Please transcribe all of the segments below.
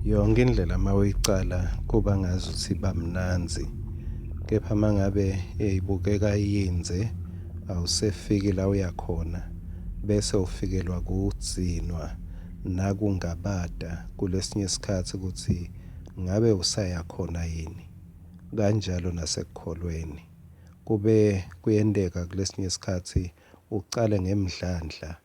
Yonke indlela uma uyicala kuba ngazuthi iba mnandzi, kepha uma ngabe ibukeka iyindze awusefiki la uya khona bese ufikelwa kudzinwa nakungabata kulesinye sikhatsi kutsi ngabe usaya khona yini. Kanjalo nasekukholweni. Kube kuyenteka kulesinye sikhatsi ucale ngemdlandla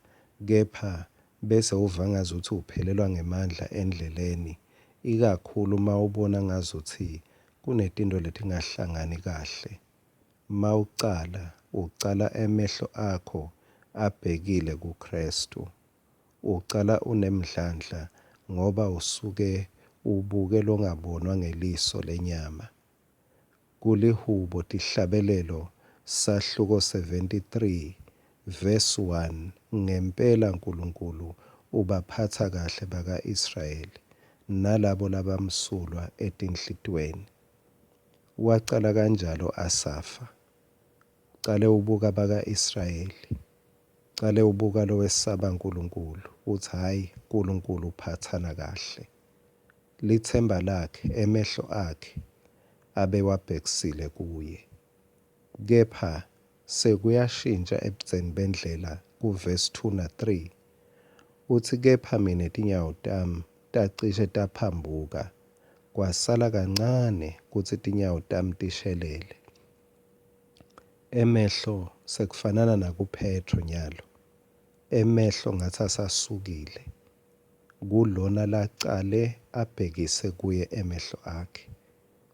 kepha bese uva ngazuthi uphelelwa ngemandla endleleni, ikakhulu uma ubona ngazuthi kunetinto letingahlangani kahle. Mawucala, ucala emehlo akho abhekile kuKhristu. Ucala unemdlandla ngoba usuke ubuke longabonwa ngeliso lenyama. KuliHubo Tihlabelelo sahluko 73 verse 1 ngempela Nkulunkulu ubaphatsa kahle baka-Israyeli nalabo labamsulwa etinhlitiyweni. Wacala kanjalo Asafa. Cale ubuka baka-Israyeli. Cale ubuka lowesaba Nkulunkulu utsi hhayi Nkulunkulu uphatsana kahle. Litsemba lakhe, emehlo akhe abewabhekisile kuye. Kepha sekuyashintja ebudzeni bendlela kuvesi 2 na 3. Utsi kepha mine tinyawo tami tacishe taphambuka, kwasala kancane kutsi tinyawo tami tishelele. Emehlo sekufanana nakuPhetro nyalo, emehlo ngatsi asasukile kulona lacale abhekise kuye emehlo akhe.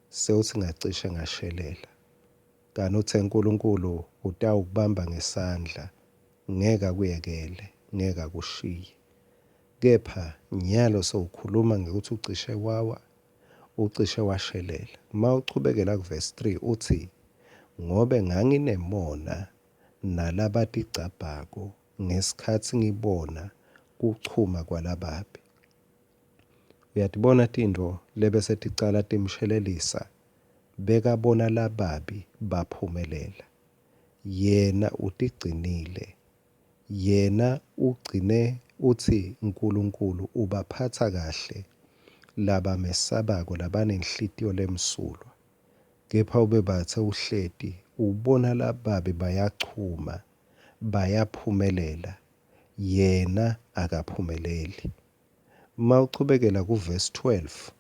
Sewutsi ngacishe ngashelela. Kani utse Nkulunkulu utawukubamba ngesandla, ngeke akuyekele, ngeke akushiye. Kepha nyalo sewukhuluma ngekutsi ucishe wawa, ucishe washelela. Mawuchubekela kuvesi 3 utsi, Ngobe nganginemona nalabatigcabhako ngesikhatsi ngibona kuchuma kwalababi. Uyatibona tintfo lebese ticala timshelelisa? Bekabona lababi baphumelela. Yena utigcinile. Yena ugcine utsi Nkulunkulu ubaphatsa kahle labamesabako labanenhlitiyo lemsulwa. Kepha ubebatse uhleti ubona lababi bayachuma, bayaphumelela, yena akaphumeleli. Mawuchubekela kuvesi 12,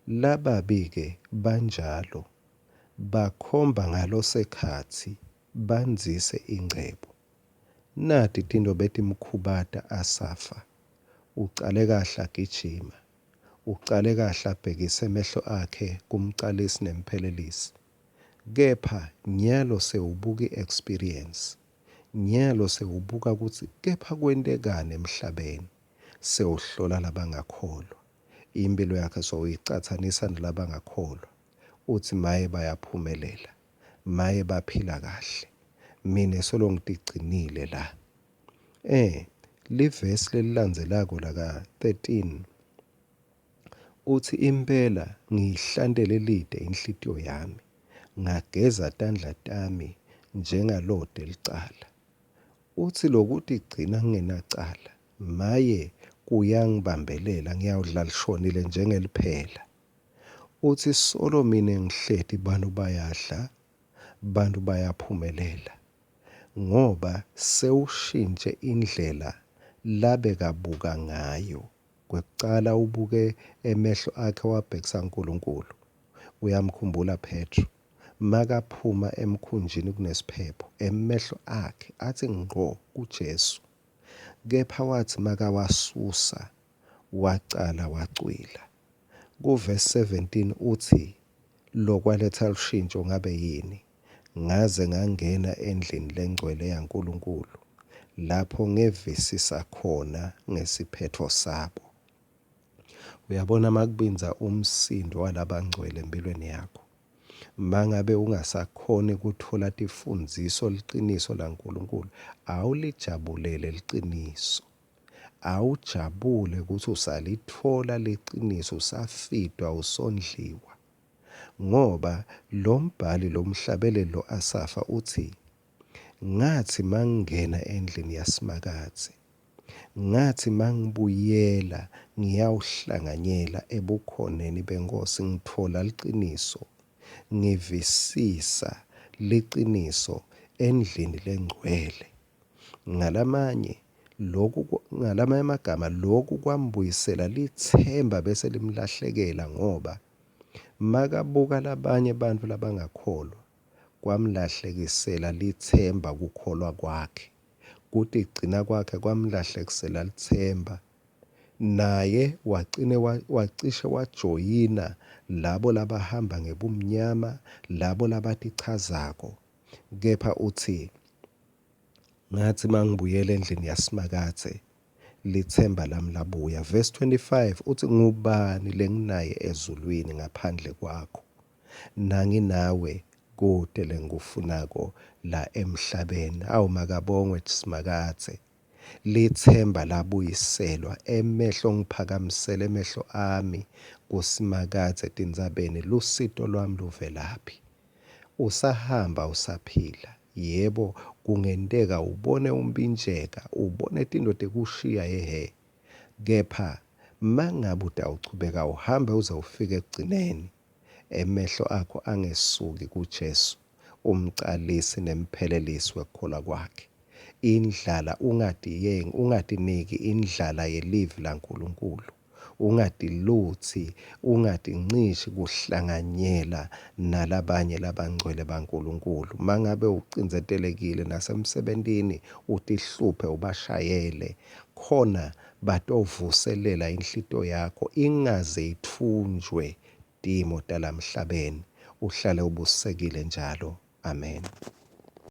lababi-ke banjalo, bakhomba ngalosekhatsi bandzise ingcebo. Nati tintfo betimkhubata Asafa. Ucale kahle agijima. Ucale kahle abhekise emehlo akhe kuMcalisi neMphelelisi. Kepha nyalo sewubuka i-experience. Nyalo sewubuka kutsi kepha kwentekani emhlabeni. Sewuhlola labangakholwa. Imphilo yakhe sewuyicatsanisa nalabangakholwa. Utsi maye bayaphumelela. Maye baphila kahle. Mine solo ngitigcinile la. Eh, livesi lelilandzelako laka 13 utsi impela ngiyihlantele lite inhlitiyo yami, ngageza tandla tami njengalote licala. Utsi lokutigcina ngingenacala, maye kuyangibambelela ngiyawudla lishonile njengeliphela. Utsi solo mine ngihleti bantfu bayadla, bantfu bayaphumelela ngoba sewushintje indlela labekabuka ngayo. Kwekucala ubuke emehlo akhe wabhekisa Nkulunkulu. Uyamkhumbula Phetro makaphuma emkhunjini kunesiphepho, emehlo akhe atsi ngqo kuJesu. Kepha watsi makawasusa wacala wacwila. Kuvesi 17 utsi lokwaletsa lushintjo ngabe yini? Ngaze ngangena endlini lengcwele yaNkulunkulu, lapho ngevisisa khona ngesiphetfo sabo. Uyabona makubindza umsindo walabangcwele empilweni yakho. Mangabe ungasakhoni kutfola tifundziso liciniso laNkulunkulu, awulijabulele liciniso. Awujabule kutsi usalitfola liciniso, usafidwa, usondliwa. Ngoba lombhali lomhlabeleli lo-Asafa utsi, Ngatsi mangingena endlini yaSimakadze, Ngatsi mangibuyela ngiyawuhlanganyela ebukhoneni beNkhosi ngitfola liciniso, ngivisisa liciniso endlini lengcwele. Ngalamanye loku ngalamanye emagama loku kwambuyisela litsemba bese limlahlekela ngoba makabuka labanye bantfu labangakholwa kwamlahlekisela litsemba kukholwa kwakhe. Kutigcina kwakhe kwamlahlekisela litsemba. Naye wacine wacishe wajoyina labo labahamba ngebumnyama, labo labatichazako. Kepha utsi, Ngatsi mangibuyela endlini yaSimakadze, litsemba lami labuya. Verse 25 utsi, Ngubani lenginaye ezulwini ngaphandle kwakho? Nanginawe kute lengikufunako la emhlabeni. Awu makabongwe Simakadze. Litsemba labuyiselwa, emehlo ngiphakamisele emehlo ami kuSimakadze etintsabeni, lusito lwami luvelaphi? Usahamba usaphila, yebo kungenteka ubone umpintjeka, ubone tintfo tikushiya ehhe, kepha mangabe utawuchubeka uhambe uze ufike ekugcineni, emehlo akho angesuki kuJesu, umcalisi nemphelelisi wekukholwa kwakhe. Indlala ungatiyengi, ungatiniki indlala yelivi laNkulunkulu. Ungatilutsi, ungatincishi kuhlanganyela nalabanye labangcwele baNkulunkulu. Mangabe ucindzetelekile nasemsebentini, utihluphe ubashayele khona batovuselela inhlitiyo yakho ingaze itfunjwe timo talamhlabeni. Uhlale ubusekile njalo. Amen.